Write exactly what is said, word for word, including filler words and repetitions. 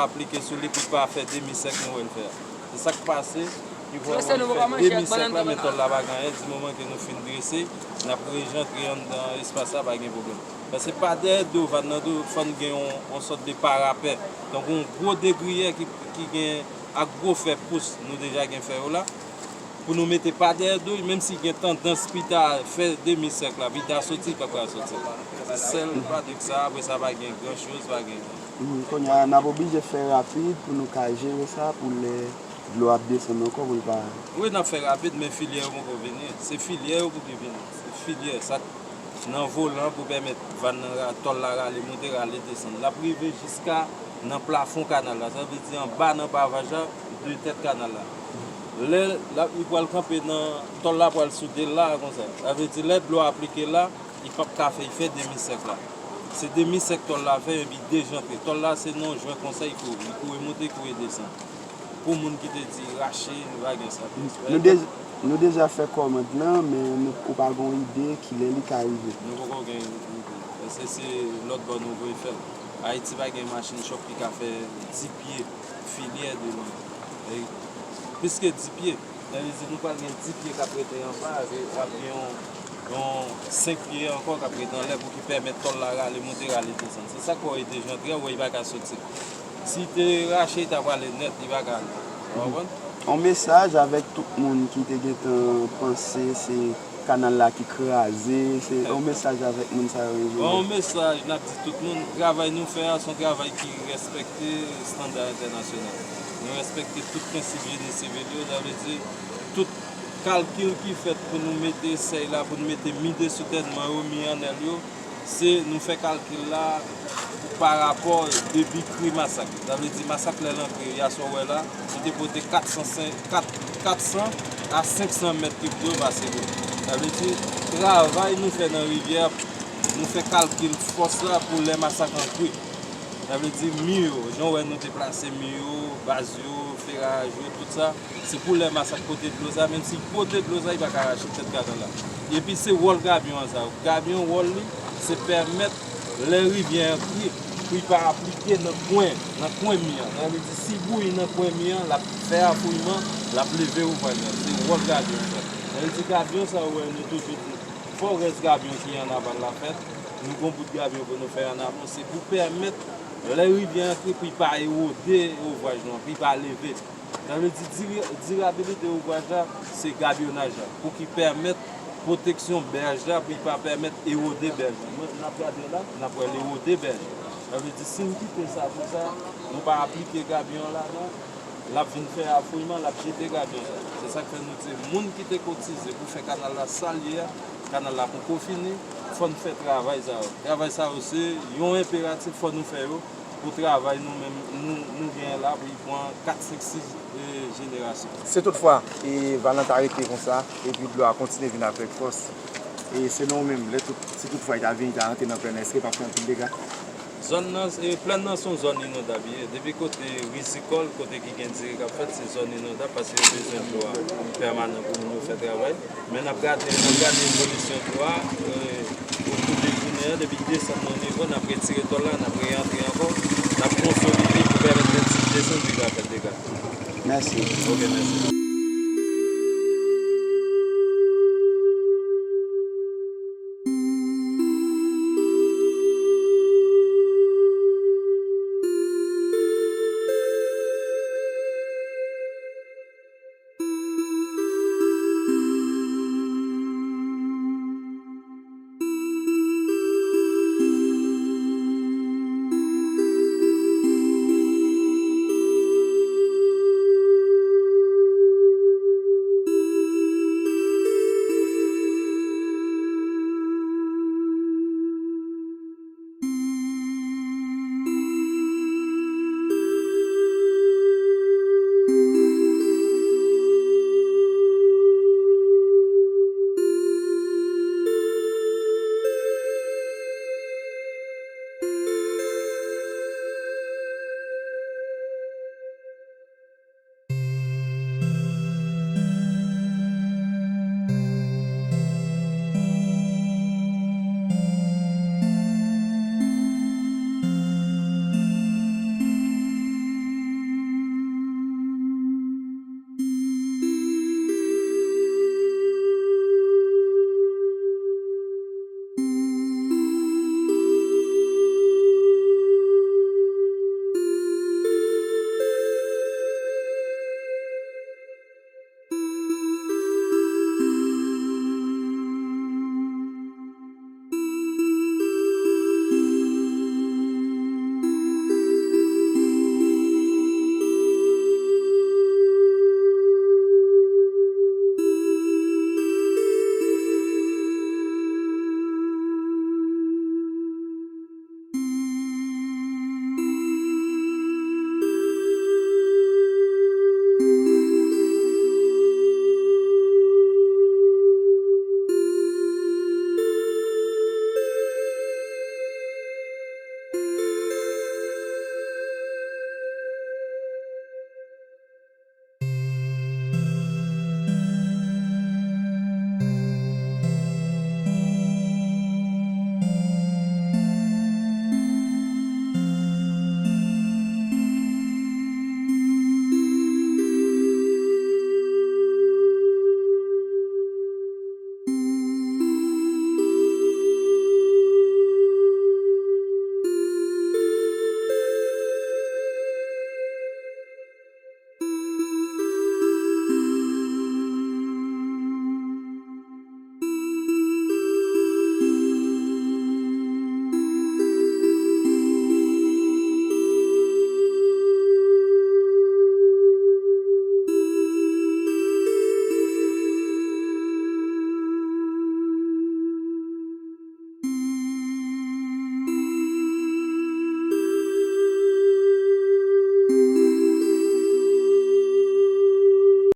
aplike sou li pou l pa fè demi sèk nou wè l fè a. Se sa k pase, ki fè w wè l fè demi sèk la, men tòl la pa gen anyen, di moman ke nou fin drese, n ap rejantre anndan espas la, pa gen pwoblèm. Paske pa dèyè do vàn nan tou, fò n gen yon, yon sòt de parapè. Donk, yon gwo degriyè ki, ki gen ak gwo fè pous, nou deja gen fè yo la. Pou nou mete pa dèyè do, menm si gen tandans pita fè demi sèk la, pita soti, li p ap ka soti. Se sèl pratik sa, apre sa, pa gen gran choz, pa gen. Hmm, kounye a, n ap oblije fè rapid pou nou ka jere sa, pou lè dlo ap desann ankò, pou l pa. Wi, n ap fè rapid, men filyè yo poko vini. Se filyè yo pou ki vini. Se filyè, sa k nan volan pou pèmèt vàn nan ra-, tòl la rale, monte, rale, desann. L ap rive jiska nan plafon kanal la, sa vle di anba nan pavaj la, de tèt kanal la. Lè l ap, li pral kanpe nan, tòl la pral sou de l la, konsa. Sa vle di lè dlo a aplike la, li p ap ka fè, li fè demi sèk la. Se demi sèk tòl la fè, epi dejantre. Tòl la, se nan yon jwè konsa, li kouri, li kouri monte, li kouri desann. Pou moun ki te di rache, nou pa gen sa. Nou dej-, nou deja fè kòmand lan, men nou, ou pa gen yon ide kilè li ka rive. Nou poko gen ide. Paske se lòt bò nou voye fè l. Ayiti pa gen machin chòp ki ka fè dis pye filyè de long. E plis ke dis pye. Sa vle di nou pral gen dis pye k ap rete anba, e w ap gen yon, yon senk pye ankò k ap rete anlè pou ki pèmèt tòl la rale monte, rale desann. Se sa k fè w ede jan trè, w wè li pa ka soti. Si te rache, li ta prale nèt, li pa ka ale. Ou konprann? On mesaj avèk tout moun ki te gentan panse se kanal la ki kraze, se on mesaj avèk moun sa yo, enjenyè. Bon, on mesaj, n ap di tout moun, travay nou fè a, se on travay ki respekte estanda entènasyonal. Nou respekte tout prensip jeni sivil yo, sa vle di, tout kalkil ki fèt pou nou mete sèy la, pou nou mete mi desoutenman yo, mi annèl yo, se nou fè kalkil la parapò debi kri masak. Sa vle di masak lè l antre, yasè w wè la, li te pote kat san senk, kat, kat san a senk san mèt kib dlo pase dlo. Sa vle di travay nou fè nan rivyè, nou fè kalkil fòs la pou lè masak antre. Sa vle di mi yo, jan w wè nou te plase mi yo, baz yo, ferayaj yo, tout sa, se pou lè masak pote dlo sa, menm si l pote dlo sa, li pa ka rache tèt kanal la. Epi se wòl gabyon an sa. Gabyon wòl li, se pèmèt lè rivyè an kri, pou li pa aplike nan kwen, nan kwen mi an. Sa vle di si bouyi nan kwen mi an, l ap fè afouyman, l ap leve ouvraj la. Se wòl gabyon sa. Sa vle di gabyon sa ou wè nou toujou di, fò rès gabyon ki an aval la fèt, nou gon bout gabyon pou nou fè an amon. Se pou pèmèt lè rivyè an kri pou li pa ewode ouvraj nou an, pou li pa leve. Sa vle di diri-, dirabilite ouvraj la, se gabyonaj la, pou ki pèmèt pwoteksyon bèj la, pou li pa pèmèt ewode bèj la. Mwen, n ap gade la, n ap wè l ewode bèj la. Sa vle di si n kite sa pou sa, nou pa aplike gabyon an ladan, l ap vin fè afouyman, l ap jete gabyon sa. Se sa k fè nou di moun ki te kotize pou fè kanal la sa l ye a, kanal la poko fini, fò n fè travay sa yo. Travay sa yo se yon enperatif, fò nou fè yo pou travay nou menm, nou, nou genyen la pou li pran kat, senk, sis, e, jenerasyon. Si toutfwa, e, Valant arete konsa, epi dlo a kontinye vin avèk fòs, e selon ou menm, lè tout, si toutfwa li ta vini, li ta rantre nan plèn nan, èske l p ap fè anpil dega? Zòn nan, e, plèn nan se yon zòn inondab li ye. Depi kote rizikòl, kote ki gen diri k ap fèt, se zòn inondab paske yo bezwen dlo a pèmanan pou moun yo fè travay. Men n ap gade, n ap gade evolisyon dlo a, e, okou de jounen an, depi l desann nan nivo, n ap retire tòl la, n ap reyantre ankò, n ap konsolide pou pèmèt lè ti desann, li pa fè dega. Mèsi. Ok, mèsi.